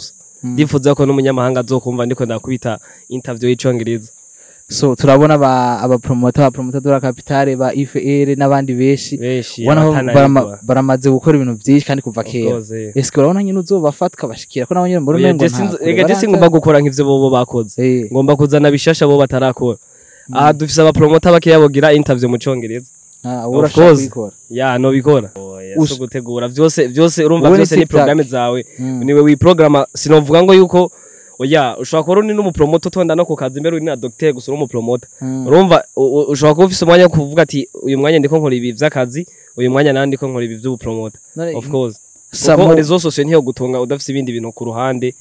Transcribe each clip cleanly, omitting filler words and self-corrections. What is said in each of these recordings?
gusa. Ndifuza ko n'umunyamahanga azokumva ndiko ndakubita interview y'icongereza. So turabona aba promoter de la capitale ba IFR n'abandi benshi. Benshi. Ubona ko abatananirwa. Baramaze gukora ibintu byinshi kandi kuva Of kera. course, eh. Eske urabona nyine uzobafatwa bashikira ko nabo nyine mbona Oya, umengo je nta kure rega je baraja? singomba gukora nk'ivyo bobo bakoze. Ngomba kuzana bishasha bo batarakora. Aha dufise abapromota bakeya bogira interview mu congereza. Ah, Of urashaka course. kuyikora. Ya, nobikora. Oya, so gutegura vyose vyose, urumva, Wowe ni vyose ni tic-tac. programme zawe. Niwe wiprograma. Sinovuga ngo yuko oya, ushobora kuba uri n'umupromoter utonda no ku kazi, mbere uri na docteur, gusa uri umupromoter. Urumva, ushobora kuba ufise umwanya wo kuvuga ati uyu mwanya ndiko nkora ibi vy'akazi, uyu mwanya nandi ndiko nkora ibi vy'ubupromoter. Of course, kuko réseaux sociaux ntiyo gutunga udafise ibindi bintu ku ruhande.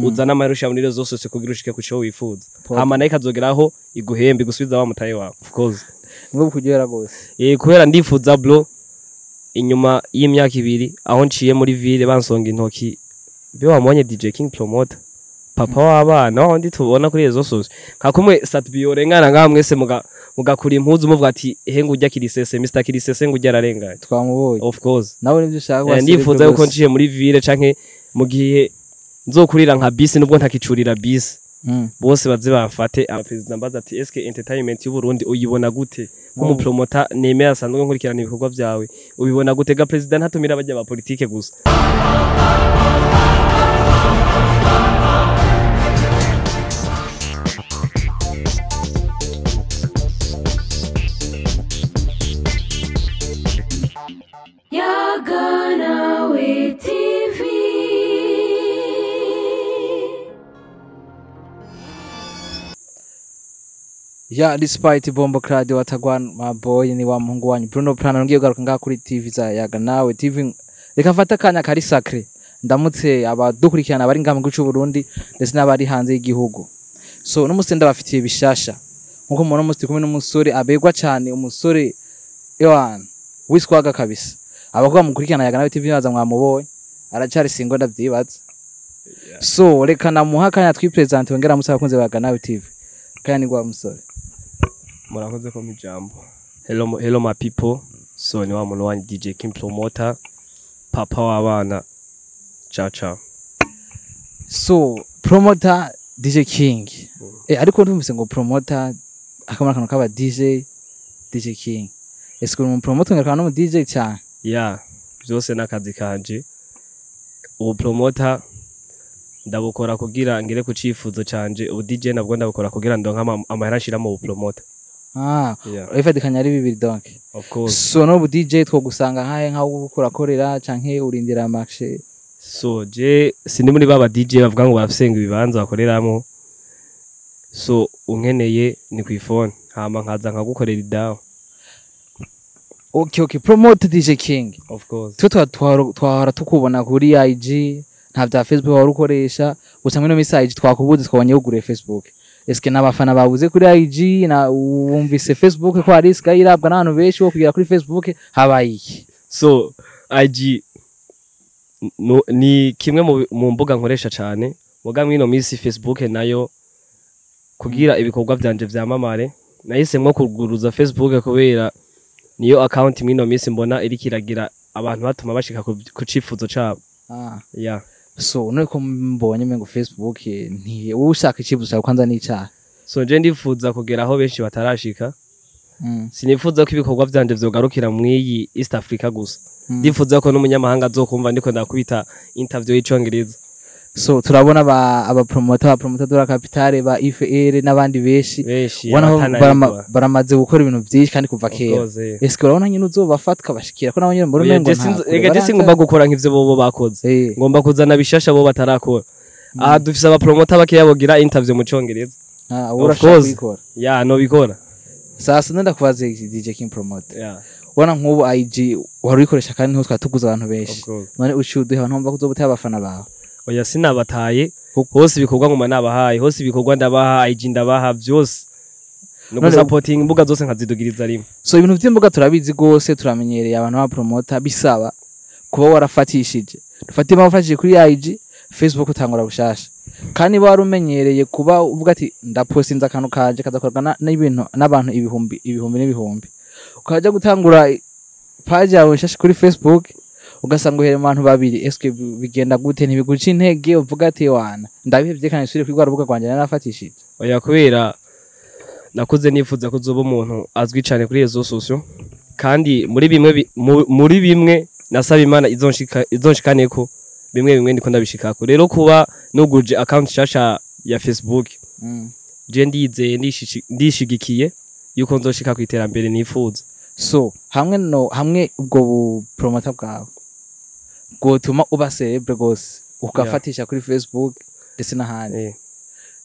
Uzana amahera ushira muri réseaux sociaux kugira ushike ku co wifuza. Hama nayo ikazogeraho iguhembe, igusubiza wa mutahe wawe, of course. Ngo kuryohera gose. Eh, kubera ndifuza, bro, inyuma y'imyaka 2 aho nciye muri ville bansonga intoki be wamubonye DJ King Promoter, papa w'abana waho ndi tubona kuri réseaux sociaux, nka kumwe Sat-B yorengana ngaha mwese mugakura impuzu muvuga ati he ngujya kirisese, Mr Kirisese ngujya ararenganye. Twamubonye. Of course. Nawe nivyo ushaka. Eh, ndifuza yuko nciye muri ville canke mu gihe nzokurira nka bisi, nubwo ntakicurira bisi, bose baze bamfate. Perezida mbaza ati eske entertainment y'u Burundi uyibona gute nk'umupromota nemera asanzwe nkurikirana ibikorwa byawe, ubibona gute? Ga president ntatumira bajya ba politike gusa. Yaganawe TV. Ya, despite bombo crowd watagwan my boy, ni wa muhungu wanyu Bruno Plano, ngiye garuka ngaha kuri TV za Yaga Nawe TV. Reka mfate akanya kari sacré ndamutse abadukurikirana bari ngaha mu gihugu c'u Burundi ndetse n'abari hanze y'igihugu. So n'umusi ndabafitiye bishasha nkuko mubona, umusi turi kumwe n'umusore abegwa cyane, umusore ewan wiswaga kabisa. Abakobwa mukurikirana Yaga Nawe TV baza mwamubonye, aracari single ndavyibaza. So reka namuha akanya twipresente, wongera mutse abakunzi ba Yaga Nawe TV. Kanya ni gwa musore. Murakoze ko ijambo. Hello, hello my people. So ni wa muntu wanyu DJ King Promoter, papa w'abana. Ciao ciao. So promoter DJ King, ariko ndumvise ngo promoter akamara akantu kaba DJ, DJ King, ese uri mu promoter ngakaba no mu DJ cyane? Ya, byose n'akazi kanje. Ubu promoter ndabukora kugira ngere ku cifuzo canje, ubu DJ nabwo ndabukora kugira ndonke amahera nshira mu promoter. Ah. Yeah. Urafatikanya ari bibiri donc. Of course. So no bu DJ twogusanga nkahe, nkaho uriko urakorera canke urindira marché? So je sindi muri baba DJ bavuga ngo barasenga ibibanza bakoreramo. So unkeneye ni ku phone, hama nkaza nkagukorera idawa. Okay, promote DJ King. Of course. Twe twahora tukubona kuri IG, nta bya Facebook wari ukoresha. Gusa muri ino minsi IG twakubuze, twabonye uguriye Facebook. Eske n'abafana babuze kuri IG na wumvise Facebook ko hari isigaye irabwa n'abantu benshi wo kugera kuri Facebook, habaye iki? So IG no, ni kimwe mu mbuga nkoresha cyane, muga mwino minsi Facebook nayo kugira ibikorwa vyanje vyamamare nahisemwo kuguruza Facebook, kubera niyo account mwino minsi mbona iriko iragira abantu batuma bashika ku cifuzo cabo. Ah. Yeah. So none ko mbonye mengo Facebook nti wowe ushaka icifuzo cyawe kwanza n'icaha? So je ndifuza kugera aho benshi batarashika. Sinifuza ko ibikorwa vyanje vyogarukira mw'iyi East Africa gusa. Ndifuza ko n'umunyamahanga azokumva ndiko ndakubita interview y'icongereza. So turabona aba promoter de la capitale ba IFR n'abandi benshi. Benshi. Ubona ko abatananirwa. Baramaze gukora ibintu byinshi kandi kuva Of kera. course, eh. Eske urabona nyine uzobafatwa bashikira ko nabo nyine mbona Oya, umengo je nta kure rega je baraja? singomba gukora nk'ivyo bobo bakoze. Ngomba kuzana bishasha bo batarakora. Aha dufise abapromota bakeya bogira interview mu congereza. Ah, Of urashaka course. kuyikora. Ya, nobikora. Sasa ndakubaza iki, DJ King Promoter. Yeah. Ubona nk'ubu IG wari uyikoresha kandi niho twatuguza abantu benshi. Of course. None uciye uduha abantu bumva ko uzoba uteye abafana bawe? Oya, sinabataye. Hose ibikorwa nguma nabahaye, hose ibikorwa ndabaha, IG ndabaha, vyose no gusapotinga imbuga zose nkazidugiriza rimwe. So ibintu by'imbuga turabizi gose, turamenyereye abantu ba promoter, bisaba kuba warafatishije, dufate impamvu ufatishije kuri IG, Facebook utangura bushasha. Kandi niba wari umenyereye kuba uvuga ati ndapostinze akantu kanje kazakorwa n'ibintu n'abantu ibihumbi ibihumbi n'ibihumbi, ukaja gutangura page yawe nshasha kuri Facebook. Ugasanga uhere mu bantu babiri. Eske bigenda gute? Ntibiguca intege, uvuga ati wana ndabihevye kandi nsubire kuri rwa rubuga rwanje narafatishije? Oya, kubera nakuze nifuza kuzoba umuntu azwi cyane kuri réseaux sociaux, kandi muri bimwe muri bimwe nasaba Imana izonshika izonshikaneko, bimwe bimwe ndiko ndabishikako. Rero kuba nuguje account nshasha ya Facebook, je ndizeye, ndishigikiye yuko nzoshika ku iterambere nifuza. So hamwe no hamwe ubwo bu promoter bwawe bwotuma uba célèbre gose, ugafatisha kuri Facebook ndetse n'ahandi,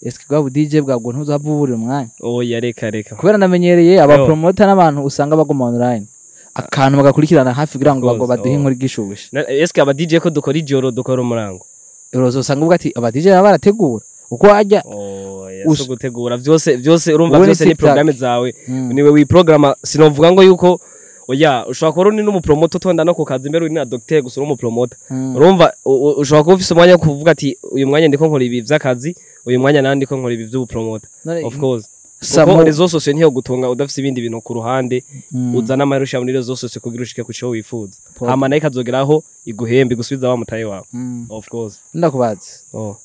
eske bwa bu DJ bwabwo ntuzohava uburira umwanya? Oya, reka reka. Kubera namenyereye aba Yo. promoter n'abantu usanga baguma online, akantu bagakurikirana hafi kugira ngo Rwose, baduhe oh. inkuru igishushe. Eske aba DJ ko dukora ijoro, dukora umurango? Urozosanga uvuga ati aba DJ baba barategura uko wajya. Oya, so gutegura vyose vyose, urumva, Wowe ni vyose ni tic-tac. programme zawe, niwe wiprograma. Sinovuga ngo yuko oya, ushobora kuba uri n'umupromoter utonda no ku kazi, mbere uri na docteur gusa uri umupromoter. Urumva, ushobora kuba ufise umwanya wo kuvuga ati uyu mwanya ndiko nkora ibi vy'akazi, uyu mwanya nandi ndiko nkora ibi vy'ubupromoter. Of course, kuko réseaux sociaux ntiyo gutunga udafise ibindi bintu ku ruhande. Uzana amarusha muri réseaux sociaux kugira ushike ku co wifuza, hama nayo ikazogeraho iguhembe, igusubiza wa mutahe wawe. Of course. Ndakubaza, Oh.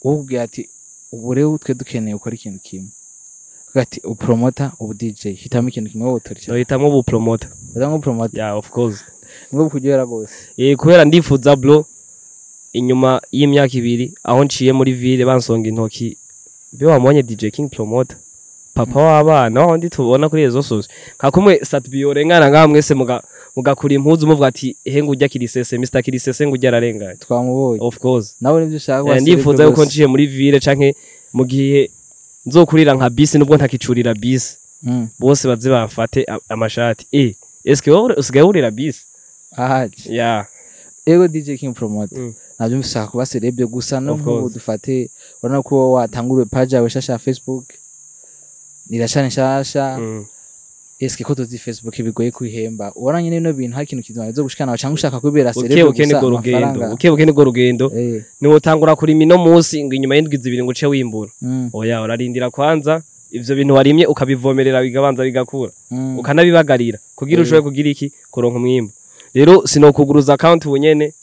wowe ubwira ati ubu rero twe dukeneye gukora ikintu kimwe, uvuga ati upromota, ubu DJ, hitamo ikintu kimwe, wowe utora. Nohitamwo ubupromoter. Uza upromota? Yeah, of course. Nibwo bukuryohera rwose? Eh, kubera ndifuza bro, inyuma y'imyaka 2 aho nciye muri ville bansonga intoki, be wamubonye DJ King Promoter, papa w'abana waho ndi tubona kuri réseaux sociaux, nka kumwe Sat-B yorengana ngaha mwese mugakura impuzu muvuga ati he ngujya kirisese, Mr Kirisese ngujya ararenganye. Twamubonye. Of course. Nawe nibyo ushaka kuba Ndifuza célèbre yuko rwose. nciye muri ville canke mu gihe nzokurira nka bisi, nubwo ntakicurira bisi, bose baze bamfate amashati. Eske wowe usigaye wurira bisi? Ahaje. Yeah. Ego DJ King Promoter, nabyo ushaka kuba célèbre gusa no Of nk'ubu course. dufate, urabona ko watanguriwe page yawe nshasha ya Facebook, iracana nshasha. Eske ko tuzi Facebook bigoye kwihemba, ubona nyine bino bintu hari ikintu kizima bizo gushikana, cyangwa ushaka kubera Buke célèbre buke gusa nirwo rugendo. amafaranga? Buke buke nirwo rugendo. Niwotangura kurima ino munsi ngo inyuma y'indwi 2 ngo uce wimbura. Oya, urarindira kwanza ivyo bintu warimye ukabivomerera, bigabanza bigakura, ukanabibagarira kugira ushobore kugira iki, kuronka umwimbu. Rero sinokuguruza account ubu nyene,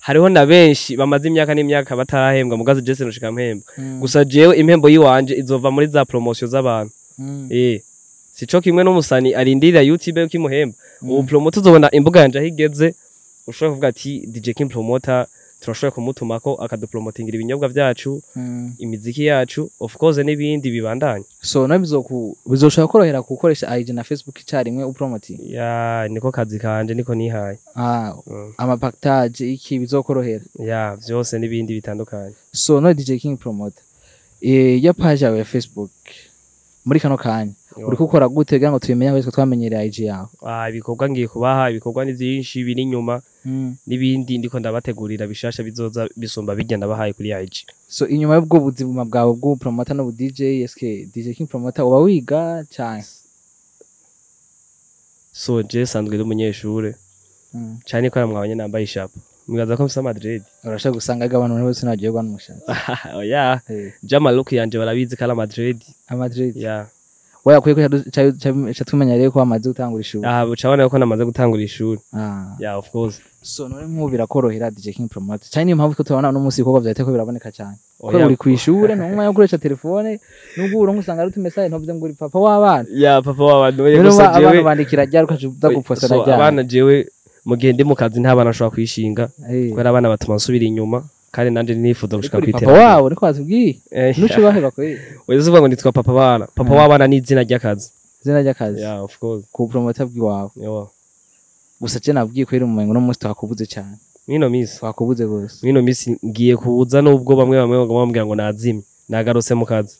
hariho na benshi bamaze imyaka n'imyaka batarahembwa, mugazi je sinoshika mpemba. Gusa jewe impembo yiwanje izova muri za promotion z'abantu. Sico kimwe n'umusani arindirira YouTube yuko imuhemba. Ubu promoter uzobona imbuga yanje aho igeze, ushobora kuvuga ati DJ King Promoter turashoboye kumutumako akadupromotingira ibinyobwa vyacu, imiziki yacu, of course n'ibindi bibandanya. So no bizoshobora korohera gukoresha IG na Facebook icyarimwe upromoting? Ya, niko kazi kanje, niko nihaye. Amapartage iki bizokorohera? Ya, vyose n'ibindi bitandukanye. So no DJ King Promoter, ya page yawe ya Facebook muri kano kanya uriko ukora gute kugira ngo tubimenye aho twe twamenyereye IG yawe? Ah, ibikorwa ngiye kubaha, ibikorwa ni vyinshi biri inyuma, n'ibindi ndiko ndabategurira bishasha bizoza bisumba bijya ndabahaye kuri IG. So inyuma y'ubwo buzima bwawe bw'ubupromota n'ubu DJ, eske DJ King Promoter uba wiga cyane? So je sanzwe ndi umunyeshure, cane ko mwabonye nambaye ishapo mwibaza ko mfise amadread. Urashaka gusanga abantu bose nagirwa n'umushatsi. Oya. Jama look yanje barabizi ko ari amadread. Amadread. Ya. Wayakwiye ko tumenya rero ko wamaze gutangura ishuri. Ah, bucabona ko namaze gutangura ishuri. Yeah, of course. So none nk'ubu birakorohera DJ King Promoter cyane, niyo mpamvu ko tubona uno munsi ibikorwa vyawe ko biraboneka cyane ko Oya. uri kw'ishure, ni umwanya wo gukoresha telefone, nubwo uronka usanga ari utumessage, ntuvuze ngo uri papa w'abana. Ya, papa w'abantu, oya. Rero Gusa abana jewe bandikira ryari ukaca uza guposta? So Ryari? abana, jewe mu gihe ndi mu kazi nta bana nshobora kwishinga, kubera abana batuma nsubira inyuma, kandi nanje nifuza gushika Ariko uri papa kwiterambere. wabo, niko batubwiye. Nucubahe bakwiye. Oya, uvuga ngo nitwa papa bana, papa w'abana ni izina ry'akazi. Izina ry'akazi. Yeah, of course. Ku promoter bw'iwawe. Yo. Gusa je nabwiye ko iri mu mengo no munsi twakubuze cyane. Mwino misi. Twakubuze gose. Mwino misi ngiye kuza, nubwo bamwe bamwe bagomba bambwira ngo nazimye, nagarutse mu kazi.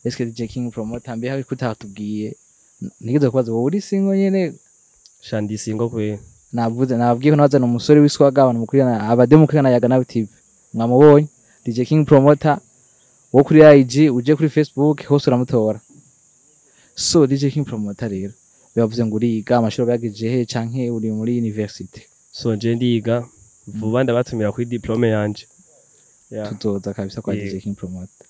Eske DJ King Promoter, mbe hari kutatubwiye, nigeze kubaza, wowe uri single nyene? Sha, ndi single kwe. Navuze, nabwiye ko nazana umusore w'iswaga, abantu mukurikirana, abademu mukurikirana Yaga Nawe TV, mwamubonye DJ King Promoter wo kuri IG, uje kuri Facebook hose uramutora. So DJ King Promoter rero bibavuze ngo uriga amashuri bayagejeje he, canke uri muri university? So je ndiga, vuba ndabatumira kuri diplôme yanje. Yeah. Tuzoza kabisa kwa Yeah. DJ King Promoter.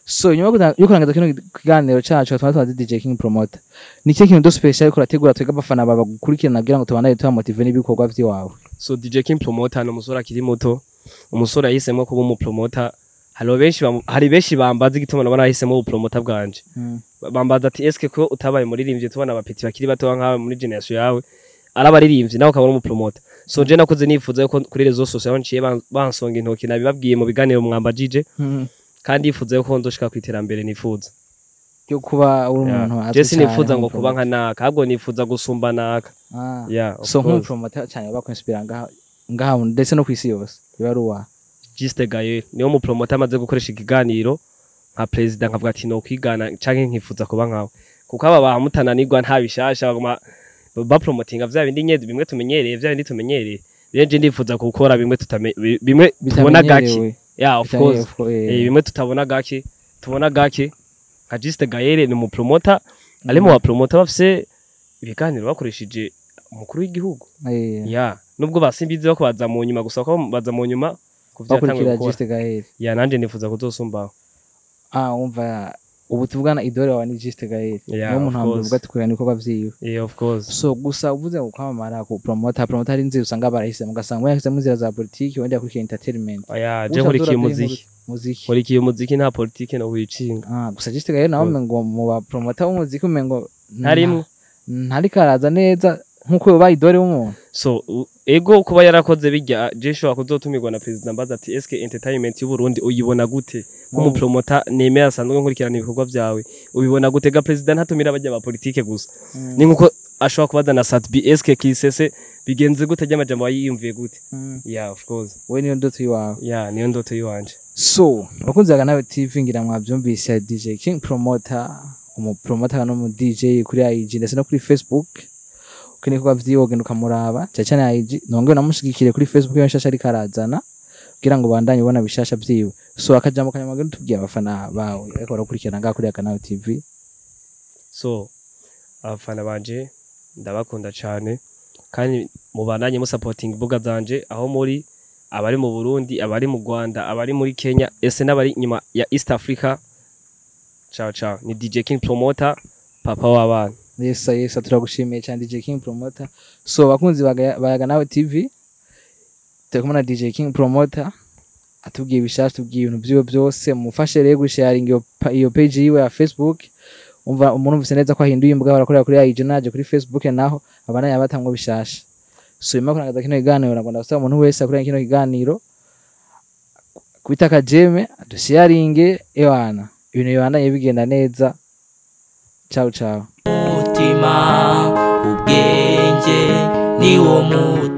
So nyuma yo kurangiza kino kiganiro cacu, twaba tubaze DJ King Promoter, ni ikihe kintu do special ariko urategura twebwe abafana bawe bagukurikirana kugira ngo tubandanye tubamotive n'ibikorwa vy'iwawe? So DJ King Promoter ni umusore akiri muto, umusore yahisemo kuba umupromoter. Hari benshi bambaza igituma nabona nahisemo ubupromoter bwanje. Bambaza ati: "Eske ko utabaye umuririmbyi, tubona abapeti bakiri bato nkawe muri generation yawe ari abaririmbyi, nawe ukaba uri umupromoter?" So je nakuze nifuza yuko kuri réseaux sociaux aho nciye bansonga intoki, nabibabwiye mu biganiro mwambajije, kandi yifuza yuko nzoshika ku iterambere nifuza ryo kuba uri Yeah. umuntu azwi Je sinifuza cane ngo kuba nka naka, ahubwo nifuza gusumba naka. Yeah, of So course. nk'umupromoter cyane bakwinspira ngaha ngaha ndetse no kw'isi yose, biba ari uwa Juste Gael niwo mupromoter amaze gukoresha ikiganiro nka president, nkavuga ati no kwigana canke nkifuza kuba nkawe, kuko aba bamutananirwa nta bishasha, baguma bapromotinga vya bindi nyene bimwe tumenyereye, vya bindi tumenyereye. Rero je ndifuza gukora bimwe tutame bimwe tubona gake. Bitamenyerewe. Yeah, of course. Of course. Bimwe tutabona gake, tubona gake. Nka Juste Gael ni umupromoter ari mu bapromoter bafise ibiganiro bakoresheje umukuru w'igihugu. Yeah, nubwo basimbizi bako baza mu nyuma, gusa ko baza mu nyuma kuvyo yatanguye Bakurikira gukora. Juste Gael. Yeah, nanje nifuza kuzosumbaho. Ah, wumva ubu tuvugana idole wawe ni Juste Gael? Yeah, Niwo muntu of wa mbere course. uvuga ati kurana ibikorwa vyiwe? Yeah, of course. So gusa uvuze ngo kwamamara ku promoter, hari inzira usanga barahisemo, ugasanga umwe yahisemo inzira za politiki, undi yakurikiye entertainment. Oya, je nkurikiye umuziki. Muziki. Nkurikiye umuziki, nta politike no wicinga. Ah, gusa Juste Gael nawe umengo mu ba promoter b'umuziki umengo Ntarimwo. Ntariko araza neza nkuko yoba idole w'umuntu. So ego, kuba yarakoze bijya, je nshobora kuzotumirwa na president, mbaza ati: "Eske entertainment y'u Burundi uyibona gute nk'umupromota nemera asanzwe nkurikirana ibikorwa byawe, ubibona gute?" Ga president ntatumira bajya ba politike gusa, ni nkuko ashobora kubaza na Sat-B: "Eske kisese bigenze gute, ry'amajambo yiyumviye gute?" Yeah, of course. We niyo ndoto yiwawe? Yeah, niyo ndoto yiwanje. So abakunzi ba Nawe TV, ngira mwabyumvise, DJ King Promoter, umupromoter no mu DJ kuri IG ndetse no kuri Facebook. Ukeneye ibikorwa vyiwe ugenda ukamuraba cyane cyane IG, nongere namushigikire kuri Facebook iyo nshasha ariko arazana kugira ngo bandanye ubona bishasha vyiwe. So akajambo kanyuma genda tubwiye abafana bawe ariko barakurikirana ngaha kuri Nawe TV. So abafana banje ndabakunda cyane, kandi mubandanye musapotinga imbuga zanje aho muri, abari mu Burundi, abari mu Rwanda, abari muri Kenya, ese n'abari inyuma ya East Africa. Ciao ciao, ni DJ King Promoter, papa w'abana. Yesa yesa, turagushimiye cyane DJ King Promoter. So abakunzi bayaga Nawe TV, turi kumwe na DJ King Promoter, atubwiye ibishasha, tubwiye ibintu vyiwe byose. Mufashe rero gusharinga iyo page yiwe ya Facebook. Umva umuntu umvise neza ko ahinduye imbuga, barakorera kuri IG, naje kuri Facebook naho abana yabatamwo bishasha. So nyuma yo kurangiza kino kiganiro, nagomba gusaba umuntu wese akurikirana kino kiganiro kubita akajeme, adusharinge, ewana ibintu bibandanye bigenda neza. Ciao ciao. Umutima, ubwenge niwo muti.